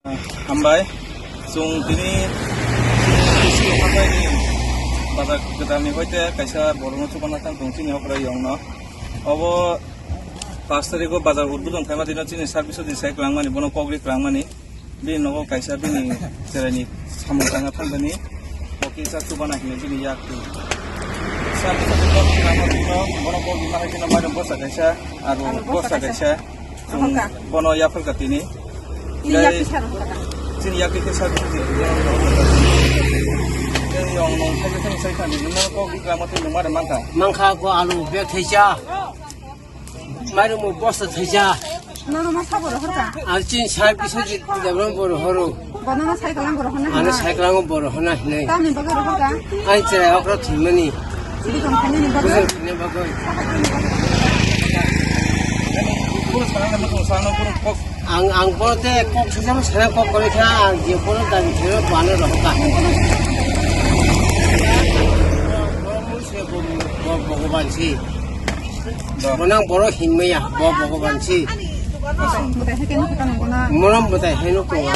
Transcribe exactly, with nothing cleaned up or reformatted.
Hambai, chwng tini chini hambai ni bazar kwtal ni hoite kaisa borok no chubana thang tong chini okra yong no. Obo pash tarikh o bazar udbodon khaima dino chini service o din sai kwlangmani, bono kok ri kwlangmani. Bini nogo kaisa bini cherai ni samung tangna thang thani, bo kisa chubana hinwi bini yak twi. Service o din kok ri kwlangma dino, bono kok ri ma hai dino mairum bosta kaisa, aro bosta kaisa. Chwng bono yapharkha tini. Tei yakti sa rwkha ta. Chini yakti khe sa rwkha. Tei yong nong thangwi thangwi sai thangwi nungno kok ri kwlangma tei nungma rwmang kha. Mankha ko alu bag thaisa. Mairum bosta thaisa. Nono ma sabo rohorkha. Ar chini sai Biswajit Debbarma bo rohoro. Bono ma cycle ang rohorna. Ano cycle ang bo rohorna hinwi. Tamni bagwi rohorkha. Ai cherai okra thwimani. Bujang khainani bagwi. Bujang khainani bagwi. Ang, ang bono te kok sijam sana kok kore kha, ang je bono dabi thero bana rohorkha. Bo, bo, bo, Bhogoban si. Bonang borok hinmaya, bo Bhogoban si. Morom bwtai haino tongo.